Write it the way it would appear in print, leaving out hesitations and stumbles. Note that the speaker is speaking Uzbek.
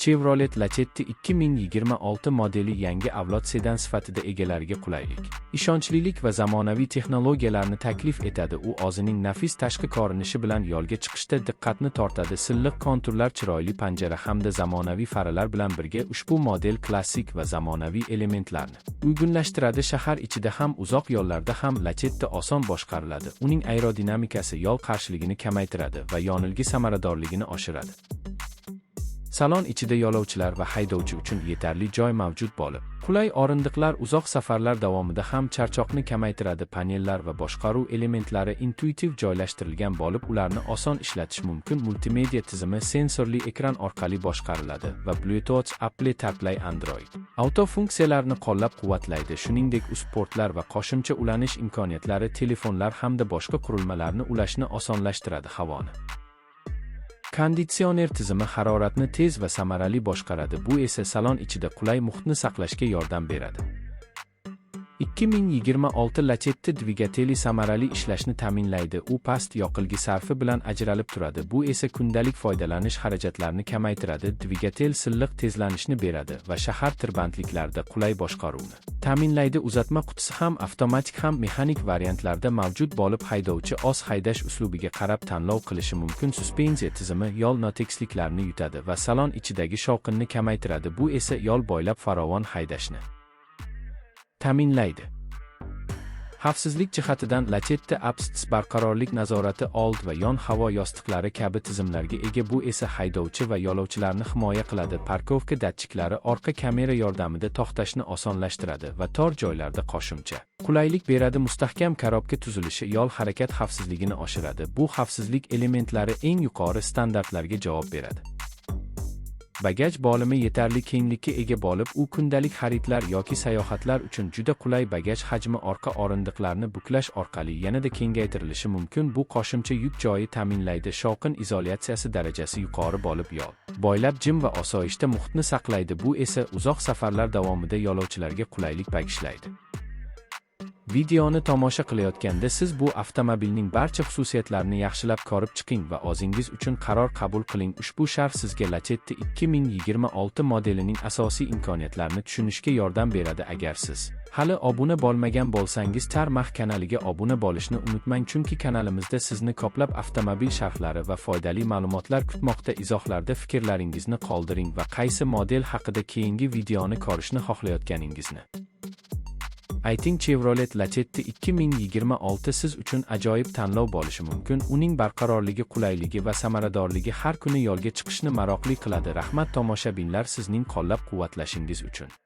Chevrolet Lacetti 2026 modeli yangi avlod sedan sifatida egalariga qulaylik, ishonchlilik va zamonaviy texnologiyalarni taklif etadi. U o'zining nafis tashqi ko'rinishi bilan yo'lga chiqishda diqqatni tortadi. Silliq konturlar, chiroyli panjara hamda zamonaviy faralar bilan birga ushbu model klassik va zamonaviy elementlarni uyg'unlashtiradi. Shahar ichida ham, uzoq yo'llarda ham Lacetti oson boshqariladi. Uning aerodinamikasi yo'l qarshiligini kamaytiradi va yonilgi samaradorligini oshiradi. Salon ichida yo'lovchilar va haydovchi uchun yetarli joy mavjud bo'lib, qulay o'rindiqlar uzoq safarlar davomida ham charchoqni kamaytiradi. Panellar va boshqaruv elementlari intuitiv joylashtirilgan bo'lib, ularni oson ishlatish mumkin. Multimedia tizimi sensorli ekran orqali boshqariladi va Bluetooth, Apple CarPlay, Android Auto funksiyalarini qo'llab-quvvatlaydi. Shuningdek, USB portlar va qo'shimcha ulanish imkoniyatlari telefonlar hamda boshqa qurilmalarni ulashni osonlashtiradi. Havoni konditsioner tizimi haroratni tez va samarali boshqaradi. Bu esa salon ichida qulay muhitni saqlashga yordam beradi. 2026 Lacetti dvigateli samarali ishlashni ta'minlaydi. U past yoqilgi sarfi bilan ajralib turadi. Bu esa kundalik foydalanish xarajatlarini kamaytiradi. Dvigatel silliq tezlanishni beradi va shahar tirbandliklarida qulay boshqaruvni ta'minlaydi. Uzatma qutisi ham avtomatik, ham mexanik variantlarda mavjud bo'lib, haydovchi o'z haydash uslubiga qarab tanlov qilishi mumkin. Suspenziya tizimi yo'l notekisliklarini yutadi va salon ichidagi shovqinni kamaytiradi. Bu esa yo'l bo'ylab farovon haydashni ta'minlaydi. Xavfsizlik jihatidan Lacetti ABS, barqarorlik nazorati, old va yon havo yostiqlari kabi tizimlarga ega. Bu esa haydovchi va yo'lovchilarni himoya qiladi. Парковка datchiklari orqa kamera yordamida to'xtashni osonlashtiradi va tor joylarda qo'shimcha qulaylik beradi. Mustahkam korobka tuzilishi yo'l harakat xavfsizligini oshiradi. Bu xavfsizlik elementlari eng yuqori standartlarga javob beradi. Bagaj bo'limi yetarli kenglikka ega bo'lib, u kundalik xaridlar yoki sayohatlar uchun juda qulay. Bagaj hajmi orqa o'rindiqlarni buklash orqali yanada kengaytirilishi mumkin. Bu qo'shimcha yuk joyi ta'minlaydi. Shovqin izolyatsiyasi darajasi yuqori bo'lib, yo'l bo'ylab jim va osoyishta muhitni saqlaydi. Bu esa uzoq safarlar davomida yo'lovchilarga qulaylik bag'ishlaydi. Videoni tomosha qilayotganda siz bu avtomobilning barcha xususiyatlarini yaxshilab ko'rib chiqing va o'zingiz uchun qaror qabul qiling. Ushbu sharh sizga Lacetti 2026 modelining asosiy imkoniyatlarini tushunishga yordam beradi. Agar siz hali obuna bo'lmagan bo'lsangiz, Tarmax kanaliga obuna bo'lishni unutmang, chunki kanalimizda sizni ko'plab avtomobil sharhlari va foydali ma'lumotlar kutmoqda. Izohlarda fikrlaringizni qoldiring va qaysi model haqida keyingi videoni ko'rishni xohlayotganingizni ayting. Chevrolet Lacetti 2026 siz uchun ajoyib tanlov bo'lishi mumkin. Uning barqarorligi, qulayligi va samaradorligi har kuni yo'lga chiqishni maroqli qiladi. Rahmat, tomoshabinlar, sizning qo'llab-quvvatlashingiz uchun.